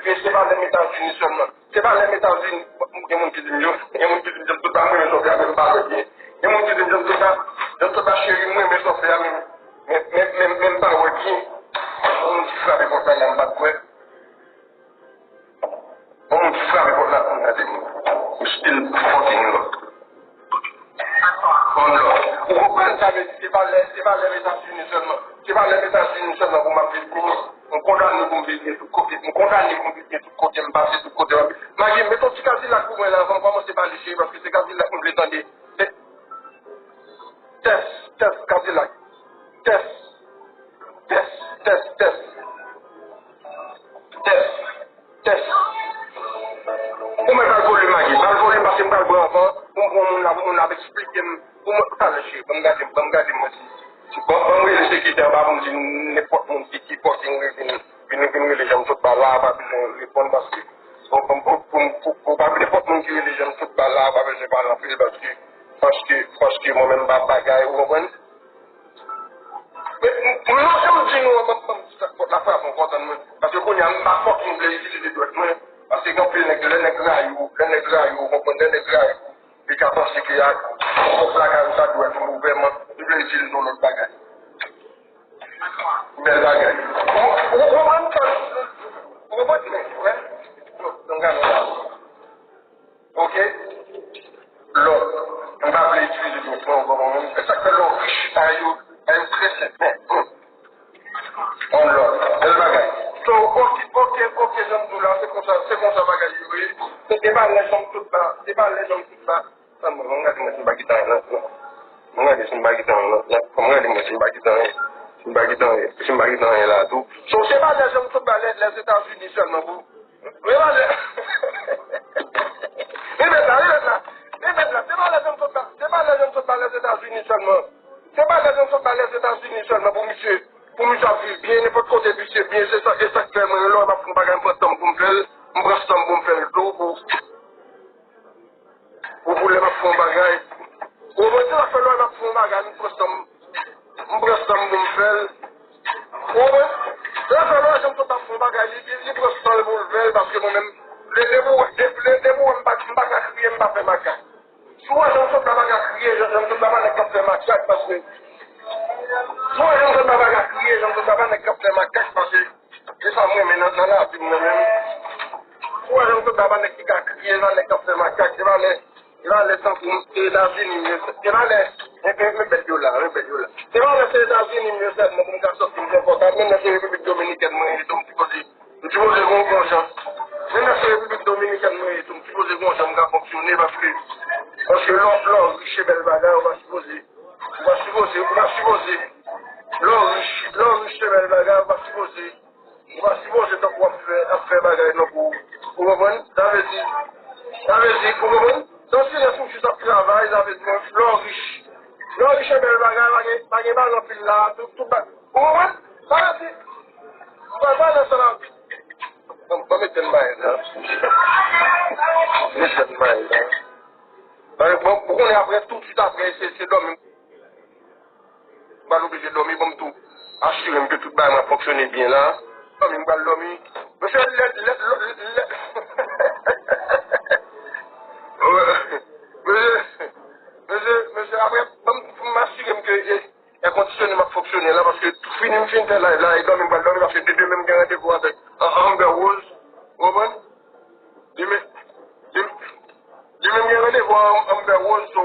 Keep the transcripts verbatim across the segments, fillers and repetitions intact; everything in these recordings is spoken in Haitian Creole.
Men se pa lè m Etazini sèlman. Se pa lè m Etazini, gen moun ki di m yo, gen moun ki di m John Sotba, m renmen sa w fè a, men m pa wè byen. Gen moun ki di m John Sotba, John Sotba cheri, m renmen sa w fè a, men, men, men, men, men m pa wè byen. Yon moun ki frape pòt la, la m pa t wè. Yon moun ki frape pòt la, m gade m. M still fucking love. Yon love. Ou konprann sa vle di, se pa lè, se pa lè m Etazini sèlman. Se pa lè m Etazini sèlman pou m ap viv byen. M kondane pou m viv byen tout kote. M kondane pou m viv byen tout kote. M pase tout kote. Magi, met yon ti Kadilak pou mwen la, avan m kòmanse pale, cheri, paske se Kadilak m vle tande. Tès, tès, Kadilak. Tès. Tès, tès, tès. Tès. Tès. Ou mèt al volim, Magi. Al volim, paske m pral pran avan. Pou m pran moun la, pou moun la ap eksplike m. Pou mwen, talè, cheri, ban m gade, ban m gade, mwen, si, si, ban, ban m rele sekirite anba pou m di nenpòt moun ki, ki pòs vin, vin, vin, vin rele John Sotba la, pa bezwen reponn, paske, bon, bon, pou, pou, pou, pou, pa nenpòt moun ki rele John Sotba la, pa bezwen pale anpil, paske, paske, paske mwen menm m pa bagay, ou konprann? Men, m, m, non, jan m di nou an, ban m, ban m di sa, pòt la frape ankò, tann mwen. Paske kounye a, m pa fucking vle itilize dwèt mwen. Paske gen anpil nèg, lè nèg rayi w, lè nèg rayi w, ou konprann, lè nèg rayi w, li ka panse ke a, pòt la ka sa dwèt ou ouvè, men li vle itilize yon lòt bagay. Bèl bagay. Ou, ou, ou konprann sa? Ou konprann? Men, wè. Donk, gade sa. Ok? Love. M pa vle itilize dwèt mwen ankò mwen menm. Se sa k fè love rich, bagay yo, bagay yo trè senp. Men, hmm. On love. Bèl bagay. So, ok, ok, ok, jan m di w la, se konsa, se konsa bagay yo ye. Se, se pa lè jan m sot ba, se pa lè jan m sot ba. Tann mwen, ban m gade mwen si m pa kite anyen nan, nan. Ban m gade si m pa kite anyen nan, nan. Ban m gade mwen si m pa kite anyen. Si m pa kite anyen, si m pa kite anyen la tou. So, se pa lè jan m sot ba lè, Lèzetazini sèlman pou Repete la, repete la, repete la. Se pa lè jan m sot ba, se pa lè jan m sot ba Lèzetazini sèlman. Se pa lè jan m sot ba Lèzetazini sèlman pou misye, pou misye ap viv byen, nenpòt kote misye byen, se sa, e sa k fè mwen, lè m ap fè yon bagay, m pran tan m pou m fè l, m pran san m pou m fè l tou, pou, pou, pou lè m ap fè yon bagay. Ou konprann, se sa k fè lè m ap fè yon bagay, m pran san m. M pran san m pou m fè l. Ou konprann? Lè fè lè jan m sot ap fè yon bagay, li, li, li pran san l pou l fè l, paske mwen menm, de, depi w, de, de, depi w wè m pa, m pa ka kriye, m pa fè makak. Si w wè jan m sot la pa ka kriye, jan, jan m sot la pa nèg k ap fè makak, paske, si w wè jan m sot la pa ka kriye, jan m sot la pa nèg k ap fè makak, paske, se sa m renmen nan, nan lavi m, mwen menm. Si w wè jan m sot la pa nèg ki ka kriye, pa nèg k ap fè makak, se pa lè E pa lè tankou m, se Etazini m ye, se pa lè, men, men, men bèt yo la, men bèt yo la. Se pa lè se Etazini m ye sèlman pou m ka santi m konfòtab, menm lè se Repiblik Dominikèn mwen ye tou, m sipoze, m sipoze gen yon bon jan. Menm lè se Repiblik Dominikèn mwen ye tou, m sipoze gen yon jan m ka fonksyone, paske, paske lè w, lè w rich e bèl bagay, ou pa sipoze, ou pa sipoze, ou pa sipoze, lè w rich, lè w rich se bèl bagay, ou pa sipoze Ou pa sipoze tankou w ap fè, ap fè bagay non pou, ou konprann? Sa vle di, sa vle di, ou konprann? Nan silans ou jis ap travay, sa vle di, lè w rich. Lè w rich e bèl bagay, pa gen, pa gen bagay anpil la, tout, tout bagay. Ou konprann? Sa vle di, ou pa, pa nan sa la. Ban, ban m etenn bagay la. Etenn bagay la. Bon, ou konnen apre, toutswit apre, se, se dòmi. M pral oblije dòmi, ban m tou asire m ke tout bagay mwen fonksyone byen la. Dòmi, m pral dòmi. Mesye, lè, lè, lè, lè, mesye, mesye, mesye, apre, ban m, pou m asire m ke, e, èkondisyone m ap fonksyone la, paske fini m fin fè live la, e dòmi, m pral dòmi, paske de demen m gen randevou avèk, a, Amber Rose, ou konprann? Demen, demen, demen m gen randevou a Amber Rose, so,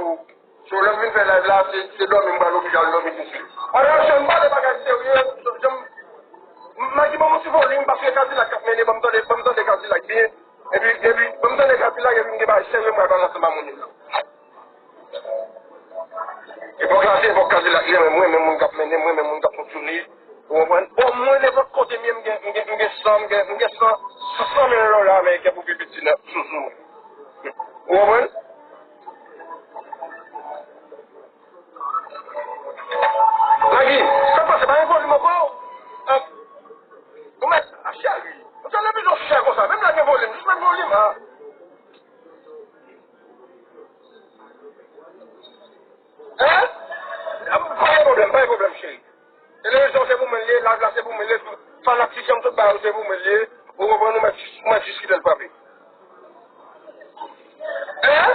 so lè m vin fè live la, se, se dòmi m pral oblije al dòmi tousuit. Alò, jan m pale bagay serye, jan m, Magi ban m yon ti volim, paske Kadilak k ap mennen, ban m tande, ban m tande Kadilak byen. Epi, epi, ban m tande Kadilak, epi m gen bagay serye m pral pale ansanm a moun yo la. Epòk la, se epòk Kadilak li ye, mwen, mwen, menm moun k ap mennen, mwen, menm moun k ap fonksyone. Ou konprann? Bon, mwen, nenpòt kote m ye, m gen, m gen, m gen san, m gen, m gen san, san mil dola ameriken pou pi piti nan, sou, sou mwen. Ou konprann? Magi, sa k pase, pa gen volim ankò? An, ou mèt, a, cheri, ou televizyon chè konsa, menm lè gen volim, jis mèt volim, a. Hein? Pa gen pwoblèm, pa gen pwoblèm, cheri. Televizyon se pou mwen l ye, live la se pou mwen l ye, fanatik yo m tout ba yo se pou mwen l ye. Ou konprann? Ou mèt jis, ou mèt jis kite l frape. Hein?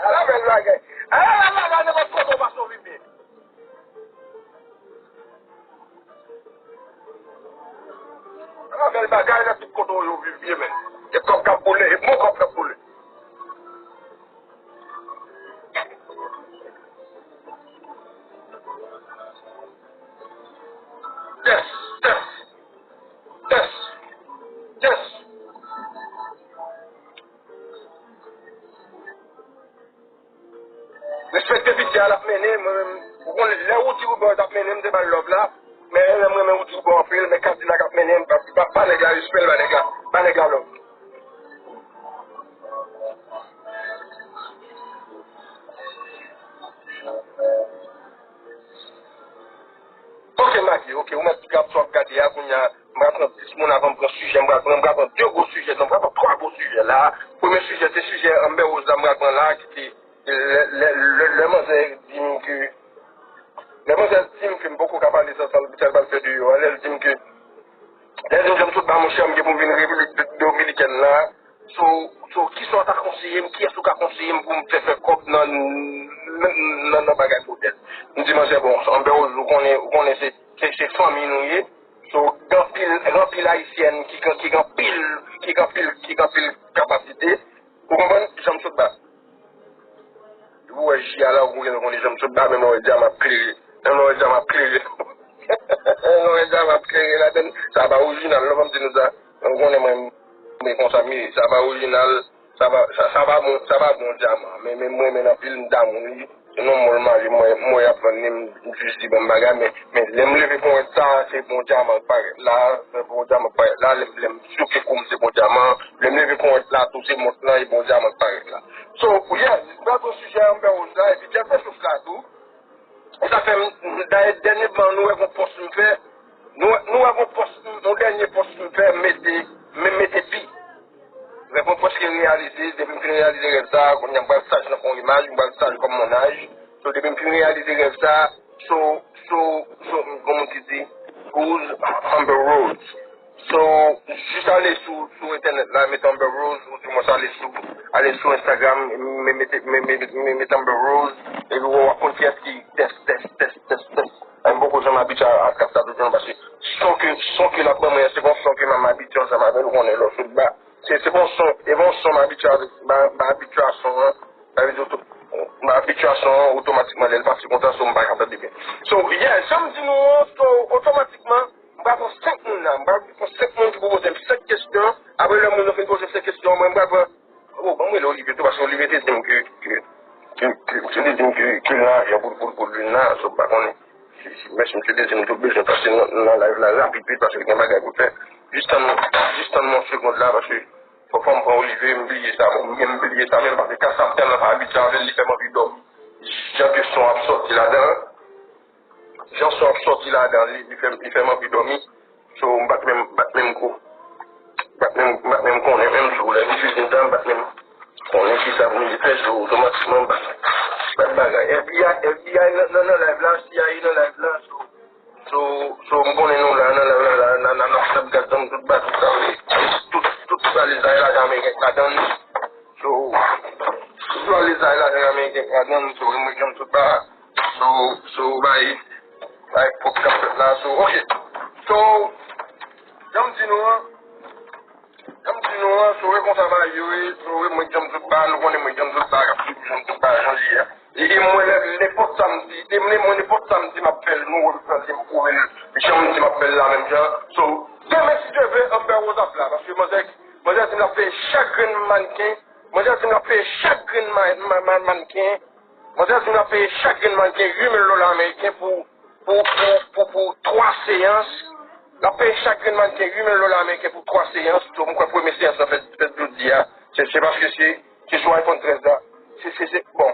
Ala bèl bagay. Ala la la la, nenpòt kote w pase w viv byen. Ala bèl bagay, nan tout kote w yo viv byen, men. E kòb k ap boule, e bon kòb k ap boule. Tès, tès, tès, tès. Respekte piti a, l ap mennen, mwen menm. Ou konnen, lè Roody Rubber t ap mennen, m te ba l love la. Men lè m renmen Roody Rubber anpil, men Kadilak ap mennen, m pa, pa, pa nèg la respè, l ba nèg la, ba nèg la love. Ok, Maki, ok, ou mèt di ap sou ap gade a, kounye a, m pral pran dis moun avan m pran sijè, m pral pran, m pral pran de gwo sijè, non, m pral pran twa gwo sijè la. Premye sijè, se sijè Amber Rose la, m pral pran la, ki te, lè, lè, lè, lè manzè di m ke, lè manzè di m ke m poko ka pale san, san, san l pral fè deyò a, lè l di m ke, lè l di m, Janm Soutba, monchè, m gen pou m vin Repiblik Dominikèn la, So, so, kisa w ta konseye m? Kiyès ou ka konseye m pou m fè, fè kòb nan, nan, nan, nan bagay modèl? M di, manzè, bon, Amber Rose, ou konnen, ou konnen se, se, se fanmi nou ye. So, gen anpil, gen anpil ayisyèn ki gen, ki gen anpil, ki gen anpil, ki gen anpil kapasite. Ou konprann? Janm Soutba. Depi w wè ji a la, ou konnen, konnen Janm Soutba, menm lè w wè dyaman ap klere. Menm lè w wè dyaman ap klere. Menm lè w wè dyaman ap klere ladann. Sa pa orijinal, non, fò m di nou sa. Ou konnen mwen, men konsa m ye. Sa pa orijinal. Sa pa, sa, sa pa bon, sa pa bon dyaman. Men, men mwen, men anpil, m damou li. Se nan mòl m ale, mwen, mwen ap vann li, m, m jis di bon bagay, men, men lè m leve ponyèt sa, se bon dyaman k parèt la, se bon dyaman k parèt la, lè m, lè m souke kou m, se bon dyaman, lè m leve ponyèt la, tou se mont lan, e bon dyaman k parèt la. So, yes, m pral pran sijè Amber Rose la, epi Jeff Bezos la tou. E sa fè m, dayè, dènyèman, nou wè gon pòs m fè, nou, nou wè gon pòs, yon dènye pòs m fè, m mete, m mete pi. Rèv mwen prèske reyalize, depi m fin reyalize rèv sa, kounye a m pral saj nan fon imaj, m pral saj kòm monnaj. So, depi m fin reyalize rèv sa, so, so, so, kòman ki di, who's Amber Rose? So, jis ale sou, sou entènèt la, mete Amber Rose, ou di mwen ale sou, ale sou Instagram, men mete, men, men, men, mete Amber Rose, epi w ap konn kiyès ki tès, tès, tès, tès, tès. Mwen poko janm abitye a, a kap sa tout jan, paske son ke, son ke l ap ban mwen an, se pa yon son ke m abitye ansanm avè l, ou konnen lè w sot ba. Se, se pa yon son, e pa yon son m abitye avè, m pa, m pa abitye a son an. Sa vle di, oto-, m abitye a son an, otomatikman, lè l pase konsa, so m pa ka tande byen. So, yeah, jan m di nou an, so, otomatikman, m pral pran senk moun la, m pral pran senk moun ki pou poze m senk kesyon, apre lè moun yo fin poze m senk kesyon, mwen, m pral pran, oh, ban m rele Olivier tou, paske Olivier te di m ke, ke, ke, ke, se li te di m ke, ke l nan avyon pou, pou, pou l vin la, so m pa konnen. Si, si, mèsi, mesye, te di m tou bezwen pase nan, nan live la rapid vit, paske gen bagay pou fè. Jis tann, jis tann mwen yon segond la, paske fò, fò m pran Olivier, m bliye sa, bon, m bliye sa, menm paske ka sa m tèlman pa abitye avè l, li fè m anvi dòmi. Jan ke son ap sòti ladan, jan son ap sòti ladan, li, li fè, li fè m anvi dòmi. So, m pa t menm, m pa t menm ko-, m pa t menm, m pa t menm konnen menm sou lè misye vin dan, m pa t menm konnen kisa pou m fè, so, otomatikman, m pa t, m pa t bagay. F B I, F B I nan, nan, nan live la, C I A nan live la, so, so, so, m konnen nou la, nan live la, la, nan, nan, nan, n ap gad zam tout ba, tout sa, wi. Tout, tout valiz a lajan ameriken k ladan l. So, tout valiz a lajan ameriken k ladan l, so, mwen, mwen, tout ba. So, so, bay, bay pwòp k ap fèt la. So, ok. So, jan m di nou an, jan m di nou an, so, e konsa bagay yo ye, so, e mwen John Tout Ba, nou konnen mwen John Tout Ba, k ap swiv John Tout Ba, jan l ye a. E, e mwen, lè, nenpòt sa m di, e mwen, mwen, nenpòt sa m di, m ap fè l, nou wè m fè l, m pwouve l, jan m di m ap fè l la, menm jan. So, demen, si Dye vle, Amber Rose ap la, paske manzè, manzè di m l ap peye chak grenn mannken, manzè di m l ap peye chak grenn ma-, ma-, ma-, mannken, Manzè di m l ap peye chak grenn mannken uit mil dola ameriken pou, pou, pou, pou, pou twa seyans. L ap peye chak grenn mannken uit mil dola ameriken pou twa seyans. So, m kwè premye seyans lan fèt, fèt jodi a. Se, se paske se, se sou iPhone trèz la. Se, se, se, bon.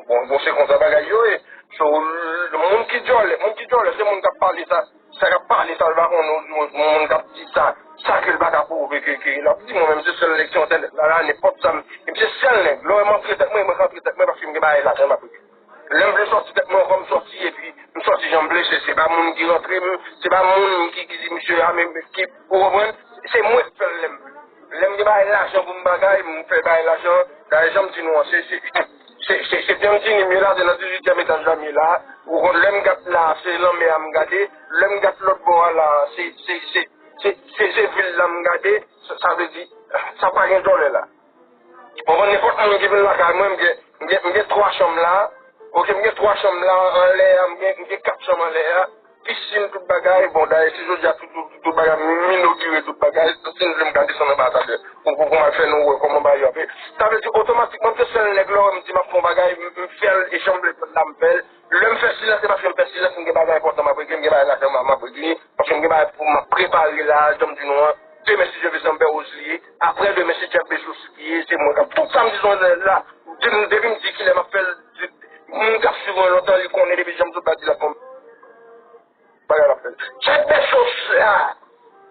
Bon, bon, se konsa bagay yo ye. So, moun ki djòlè, moun ki djòlè, se moun k ap pale sa. Sa k ap pale sa, l pa konn moun, moun k ap di sa, sa ke l pa ka pwouve ke, ke l ap di. Mwen menm, se sèl nèg sou entènèt la, la, nenpòt sa m, m se sèl nèg. Lè w wè m antre tèt mwen, mwen ka antre tèt mwen paske m gen bagay lajan m ap regle. Lè m vle sòti tèt mwen, fò m sòti, epi m sòti jan m vle. Se, se pa moun ki rantre m, se pa moun ki, ki di misye a, men ki, ou konprann? Se mwen k fè l lè m, lè m gen bagay lajan pou m bagay, m fè bagay lajan. Dayè, jan m di nou an, se, se, se, se, se byen m di ni m ye la, se nan dizuityèm etaj la m ye la. Ou konn, lè m gad la, se lanmè a m gade. Lè m gad lòt bò a la, se, se, se, se, se, se vil la m gade. Sa, sa vle di, sa pa gen dòlè la. Ou konprann, nenpòt moun ki vin lakay mwen, m gen, m gen, m gen twa chanm la. Oke, m gen twa chanm la anlè a, m gen, m gen kat chanm anlè a. Pisin, tout bagay. Bon, dayè, si jodi a tout, tout, tout bagay, m inogire tout bagay, si n vle m ka desann anba a talè pou, pou, pou m al fè nou wè kòman bagay yo ap ye. Sa vle di, otomatikman, m se sèl nèg lè w wè m di m ap fè yon bagay, m, m fè l, e jan m vle fè l la, m fè l. Lè m fè silans, se paske m fè silans, m gen bagay enpòtan m ap regle, m gen bagay lajan m ap regle, paske m gen bagay pou m ap prepare la, jan m di nou an. Demen, si Dye vle, se Amber Rose li ye. Apre demen, se Jeff Bezos li ye. Se mwen k ap, tout sa m di sou entènèt la, depi, depi m di kilè m ap fè l, moun k ap swiv mwen lontan, li konnen depi jan m sot la di l ap fè m bagay l ap fè l. Jeff Bezos la,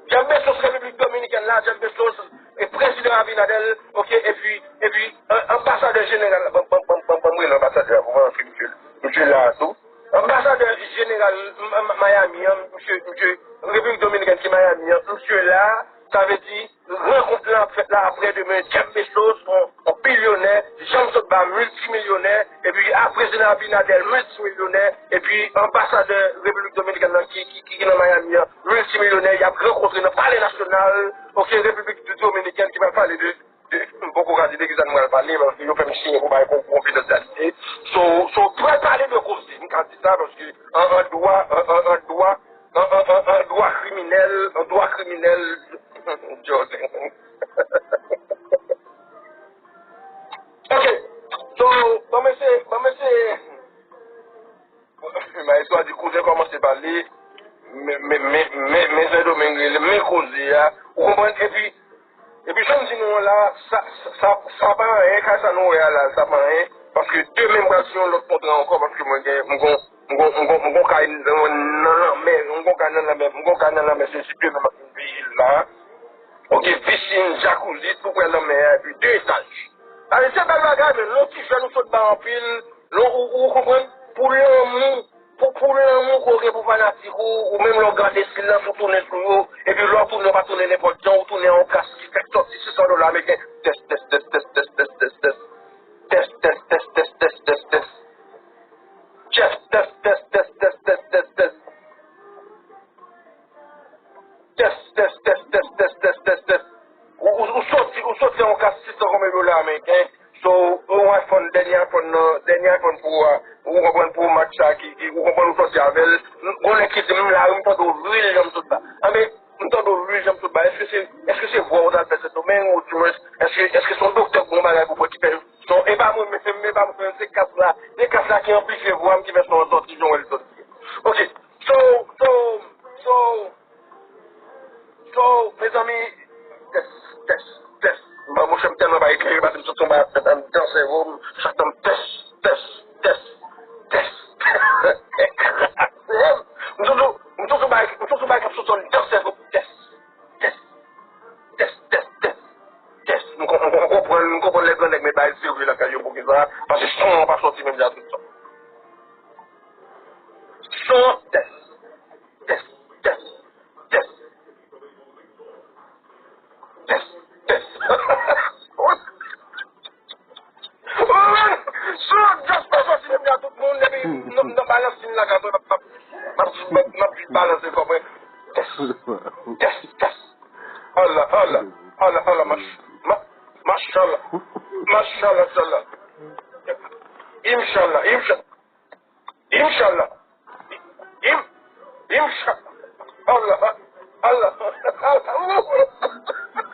Jeff Bezos, Repiblik Dominikèn la, Jeff Bezos, e prezidan Abinader, oke, epi, epi, an-, anbasadè jeneral, ban, ban, ban, ban, ban m rele anbasadè a pou mwen antre misye, misye la tou. Anbasadè jeneral M-, M-, Miami an, misye, misye, Repiblik Dominikèn ki Miami an, misye la, sa vle di, rankont lan ap fèt la apre demen, Jeff Bezos, yon, yon bilyonè, Jean Sotba, miltimilyonè, epi a prezidan Abinader, miltimilyonè, epi anbasadè Repiblik Dominikèn nan ki, ki, ki, ki nan Miami an, miltimilyonè, y ap rankontre nan Palè Nasyonal, oke, Repiblik Dominikèn ki pral pale de, de, m poko ka di de kisa nou pral pale, paske yo fè m siyen pou bay kon-, konfidansyalite. So, so, pral pale de koze, m ka di sa, paske an, an dwa, an, an, an dwa, an, an, an, an dwa kriminèl, an dwa kriminèl, Jordan. Ok. So, ban m eseye, ban m eseye. Maestro a di, kouzen kòmanse pale, men, men, men, men, men Sendomeng rele, men koze a. Ou konprann? Epi, epi jan m di nou an la, sa, sa, sa, sa pa anyen, kay sa nou wè a la, sa pa anyen. Paske demen m pral siyen yon lòt kontra ankò, paske mwen gen, m gon, m gon, m gon, m gon kay nan, nan lanmè, m gon kay nan lanmè, m gon kay nan lanmè, se si demen m ap vin peye l la. Ok, piscine, jacuzzi, tou prè lanmè a, epi de etaj. Sa vle di se bèl bagay, men lè w ti jèn ou sot bay anpil, lè w, ou, ou konprann, pou lanmou, pou, pou lanmou ke w gen pou fanatik ou, ou menm lè w gade silans ou tounen sou yo, epi lè w tounen, w pa tounen nenpòt jan, ou tounen an yon kas ki fèk sòti sis san dola ameriken. Tès, tès, tès, tès. Tès, tès, tès, tès, tès, tès, tès. Tès, tès, tès, tès, tès, tès, tès, tès. Tès, tès, tès, tès, tès, tès, tès, tès. Ou, ou, ou soti, ou soti an yon kas sis san konbyen dola ameriken. So, yon iPhone, dènye iPhone nan, dènye iPhone Pro a, ou konprann Pro Max sa ki, ki, ou konprann ou soti avè l. M, gon nèg ki di m lari, m tande w lwi jan m sot ba. Anben, m tande w lwi jan m sot ba. Èske se, èske se vwa w t al fè Sendomeng, ou dimwens, èske, èske se yon doktè k gon bagay pou pran ki fè son, e pa mwen menm, e pa mwen menm, se kas la, se kas la ki anplifye vwa m ki fè son an sòti jan w wè l sòti. Ok. So, so, so, so, mezanmi, tès, tès, tès. Mwen, monchè, m tèlman pa eklere, paske m sot yon bagay ap fèt anndan sèvo m, chak tan m tès, tès, tès, tès. Kraze m. M sot yon, m sot yon bagay, m sot yon bagay k ap sot anndan sèvo m, tès, tès, tès, tès, tès, tès. M kon-, m kon-, m konprann, m konprann lè gran nèg met bagay serye lakay yo pou kisa, paske son an pa sòti menm jan tout tan. Son an tès. Tès, tès, tès. Tès, tès. Son an tès pa sòti menm jan tout moun, depi m nan, m nan balans vin lakay mwen, m ap, m ap, m ap, m ap vin balanse kò mwen. Tès, tès, tès. Allah, Allah, Allah, Allah, mach-, ma-, machallah, machallah, machallah. Inshallah, inshallah. Inshallah. Im-, insha-, Allah, Allah, Allah.